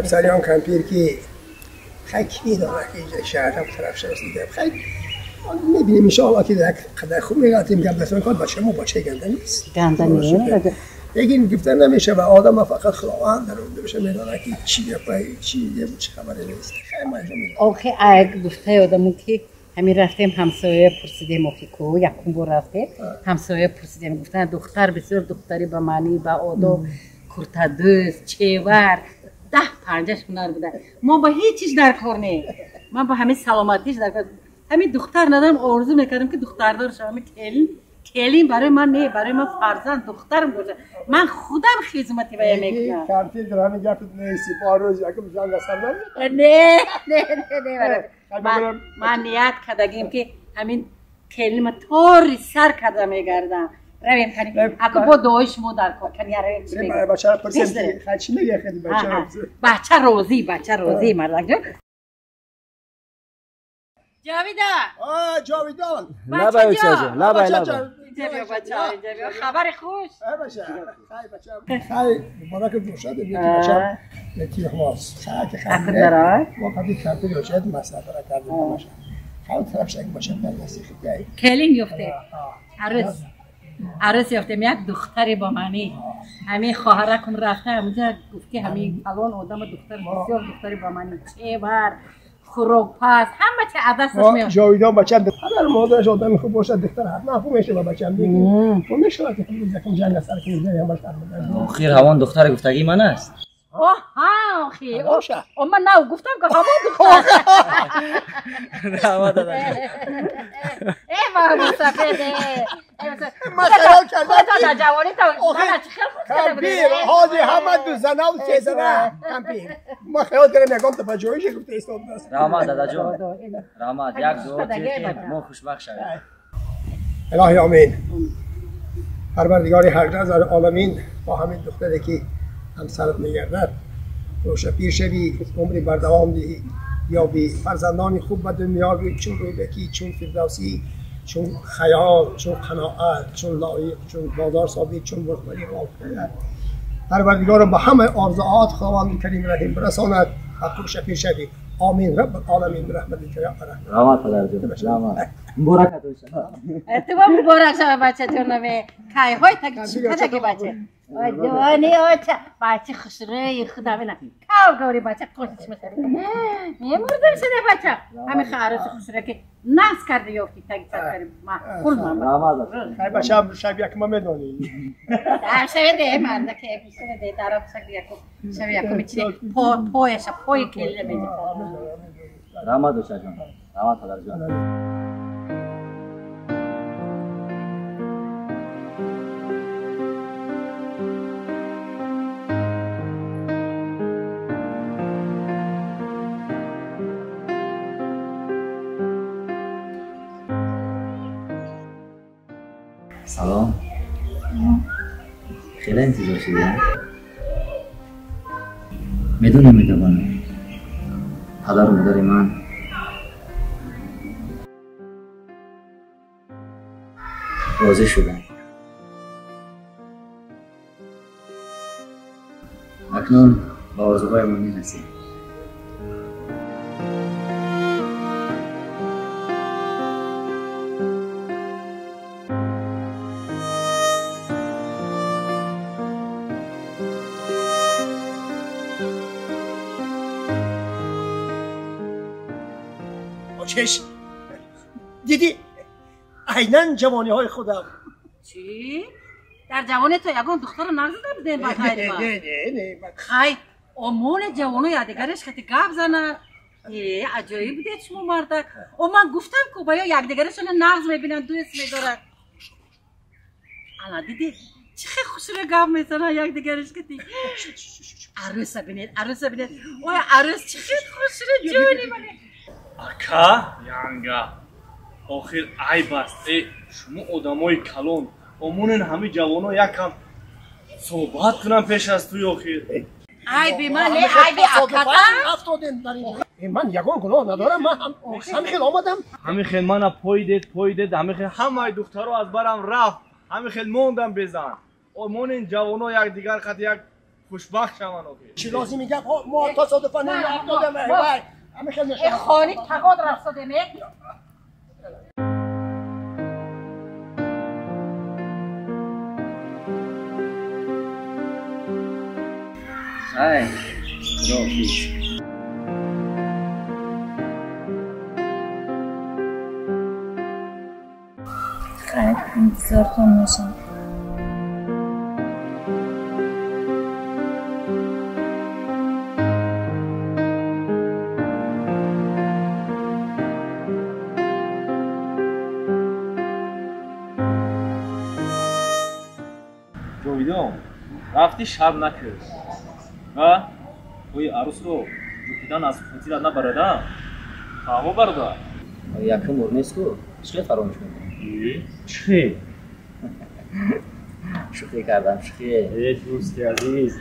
گپ سریان کمپیر که خیلی کی میدانه که اینجا شهر هم طرف شرسیده خیلی میبینیم انشاءالله که در قدر خوب میگاتیم گپ دستان کار بچه ما بچه گنده نیست گنده نیست لیکن گفتن نمیشه و آدم فقط خداوند در اون بشه میدانه که چی گپه چی چه خبری نیست خیلی ما اینجا میدونم آخه اگ گفته آدمو که همین رفتیم همسایه پرسیدیم آخه کو یکم بار رفتیم همسایه پرسیدیم گفتن دختر بسیار دختری به معنی به آداب کرتا دوست چهور 10 پنجش هنر بوده ما با هیچ چیز در کار نه من با همین سلامتیش در کار همین دختر ندارم آرزو میکردم که دختردار شوم همین کلین برای من نه برای من فرزند دخترم باشه من خودم خدمتی باید میکنم کمتر در همین گپت نیستی با روز یکم جنگ سر نه نه نه نه من نیت کردگیم که همین کلین طوری سر کرده میگردم رویم کنیم اگه با دعای شما در کار کنی رویم چی میگه بچه رو پرسیم که چی میگه خیلی بچه بچه روزی بچه روزی مردک جان جاویدان آه جاویدان لبای چه لبای لبای اینجا بیا بچه اینجا بیا خبر خوش بچه خیلی بچه خیلی مبارک باشد یکی بچه یکی خواست خیلی خیلی ما قبلی کردیم بچه مسئله را کردیم باشه خیلی طرف شک باشه خیلی کلین یفته عروس عروس یافتیم یک دختری با معنی همین خواهرکم رفته همونجا گفت که همین فلان آدم دختر بسیار دختری با معنی چه بر خوراک پس همه چه عدسش میاد جاویدان بچه پدر مادرش آدم خوب باشد دختر حتما خوب میشه با بچه‌م دیگه و میشه که یکم جنگ سر کنه هم باشه آخر همان دختر گفتگی من است آه ها آخی او من نه گفتم که همان دختر نه دادا ای ما سفید ما خیال کردم خدا جوانی تا من چه خیلی خوب کرده بودم حاضر همه دو زنه و سه زنه کمپیر ما خیال کردم یکم تا بجایش گفته استاد است رحمت دادا جان رحمت یک دو که ما خوشبخت شویم الهی آمین پروردگار هر از عالمین با همین دختری که همسرت میگردد روش پیر شوی عمری بردوام دهی یا بی فرزندانی خوب به دنیا بیایی چون رودکی چون فردوسی چون خیال چون قناعت چون لایق چون بازار ثابت چون برخوری پروردگار با همه آرزوهات خداوند کریم رحیم برساند و خوش پیر شوی آمین رب العالمین برحمتک یا ارحم رحمت پدر جان رحمت مبارک باشه تو مبارک شوه بچه جانم کی های تک چی بچه جوانی آچه بچه خوشروی خدا بنا کاو گوری بچه خوشش میشه میمردم شده بچه همین عروس خوشروی که ناز کرده یافتی تگ تگ ما خول ما خیلی بچه شب یک ما میدونی شب ده مرد که شب ده دراب شب یکم شب یکم چی پا پایش پای کله میده رحمت باشه جان رحمت پدر جان سلام خیلی انتظار شدیم میدونم میدونم پدر و مادر من راضی شدن اکنون با آرزوهای من میرسیم چش دیدی عینا جوانی های خودم چی؟ در جوانی تو یگان دختر رو نزده بودین با خیر نه نه نه خیر امون جوانو یادگارش خیلی گپ زنه ای عجایب بوده شما مردک او من گفتم که بایا یکدیگرشون نغز میبینن دوست میدارن الان دیدی چه خیلی خوشرو گپ میزنن یکدیگرش کتی عروس ببینید عروس ببینید اوه عروس چه خیلی خوشرو جونی منه ака янга охир айб аст э шумо одамои калон омонен ҳами ҷавоно якам суҳбат кунам пеш аз туй охир айби ман не айби аката афтодем дар ин ман ягон гуноҳ надорам ман ҳамин хел омадам ҳамин хел мана пойдед пойдед ҳамин хел ҳамаи духтаро аз барам рафт ҳамин хел мондам безан омонен ҷавоно якдигар қад як Хушбахт шаванд охир. Чӣ лозим гап? Мо тасодуфан афтодем. Вай, ҳамин хел мешавад. Хони тағод рафтодем. Ай, Худоҳофиз. Хайр, интизортон мешам. Ҷовидон, рафти шаб накард. Ва тӯи арӯсро ҷӯкидан аз хотират набарада? Фаҳмо бародар? Якум бор нест ку, чӣ хел фаромӯш мекунӣ? Чӣ? Шӯхӣ кардам, шӯхӣ. Э, дӯсти азиз,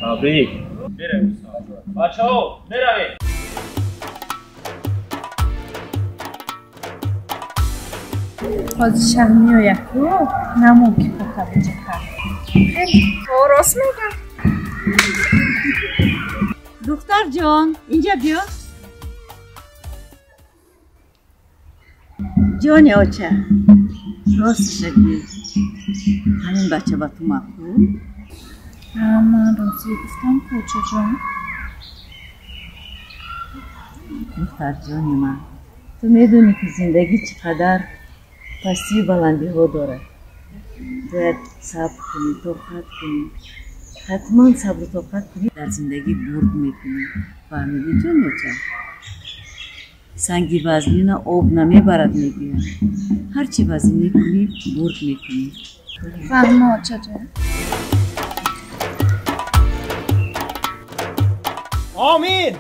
табрик. Меравем, бачаҳо, меравем. Ҳозир шаҳр меояд ку, намон ки пока биҷака. Рост мегӯям. Духтарҷон, инҷа биё. Ҷони оча, росташа гӯй, ҳамин бача ба ту маъқул? Ман розӣ гуфтам ку, очаҷон. Духтарҷони ман, ту медонӣ ки зиндагӣ чӣ қадар пастию баландиҳо дорад. Бояд сабр кунӣ, тоқат кунӣ. Ҳатман сабру тоқат кунӣ, дар зиндагӣ бурд мекунӣ. Фаҳмидӣ, ҷони оча? Санги вазнина об намебарад, мегӯянд. Ҳар чӣ вазнинӣ кунӣ, бурд мекунӣ. Фаҳмо, очаҷон. Омин.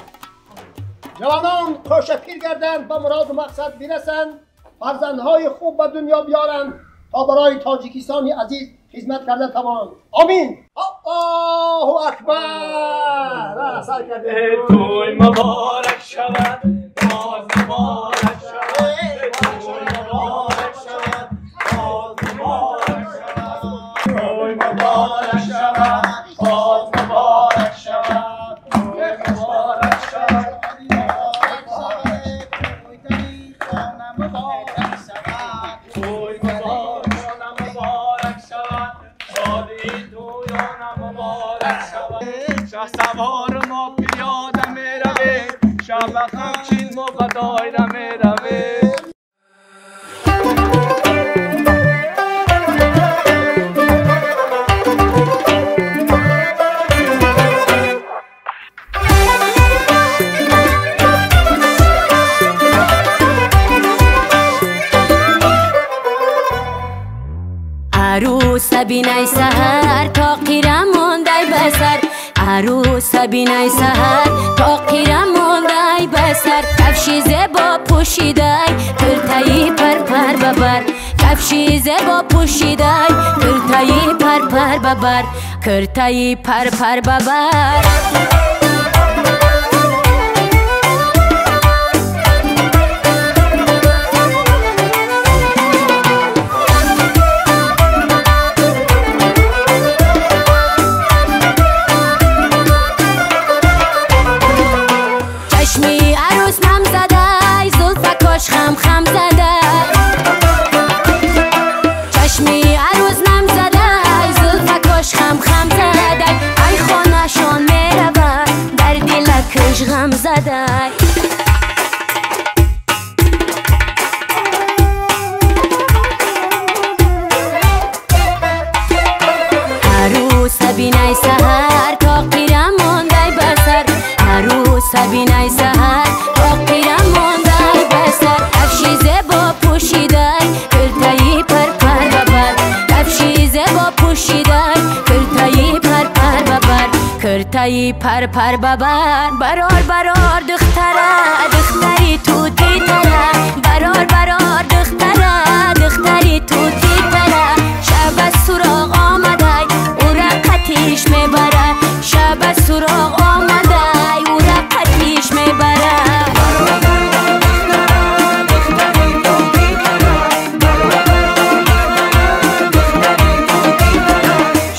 Ҷавонон қӯшапир гарданд, ба муроду мақсад бирасанд, фарзандҳои хуб ба дунё биёранд, то барои Тоҷикистони азиз хизмат карда тавонанд. Омин. Аллоҳу акбар. Сар кардем. Тӯй муборак шавад, боз муборак шавад, тӯй муборак шавад, боз муборак шавад, тӯй муборак шавад, боз муборак шавад, тӯй муборак шавад, тӯй муборак шавад, шодии тӯёна муборак шавад. Шаҳсавор мо пиёда меравем, шаба ҳамчин мо ба доира меравем. Арӯса бинай саҳар то қира мондай ба сар. Арӯса бинай саҳар то қира мондай ба сар. Кафши зебо пӯшидай, куртаи парпар ба бар. Кафши зебо пӯшидай, куртаи парпар ба бар. Куртаи парпар ба бар. Чашми арӯс нам задай, зулфакош хам хам задай. Чашми арӯс нам задай, зулфакош хам хам задай. Ай хонашон меравад, дар дилакаш ғам задай. Арӯса бинай саҳар то қира мондай ба сар. Арӯса бинай саҳар то қира мондай ба сар. Кафши зебо пӯшидай, куртаи парпар ба бар. Кафши зебо пӯшидай, куртаи парпар ба бар. Куртаи парпар ба бар. Барор барор духтара, духтари тути тара. Барор барор духтара, духтари тути тара. Шаба суроғ омадай, ура қатиш мебарад. Шаба суроғ омадай, ура қатиш мебарад.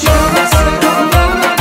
Шаба суроғ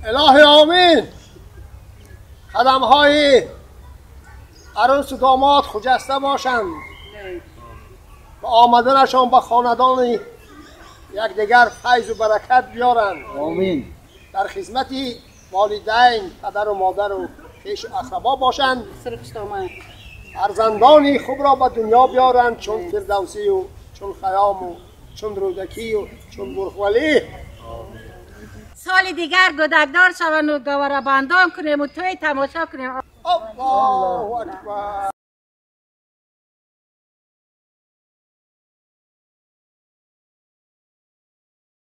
الهی آمین. قدم های عروس و داماد خجسته باشند و آمدنشان به خاندان یکدیگر فیض و برکت بیارند. آمین. در خدمت والدین، پدر و مادر و خویش و اقربا باشند. فرزندانی خوب را به دنیا بیارند، چون فردوسی و چون خیام و چون رودکی و چون برخولی. سال دیگر گودکدار شوند و گواره بندان کنیم و توی تماشا کنیم. الله اکبر.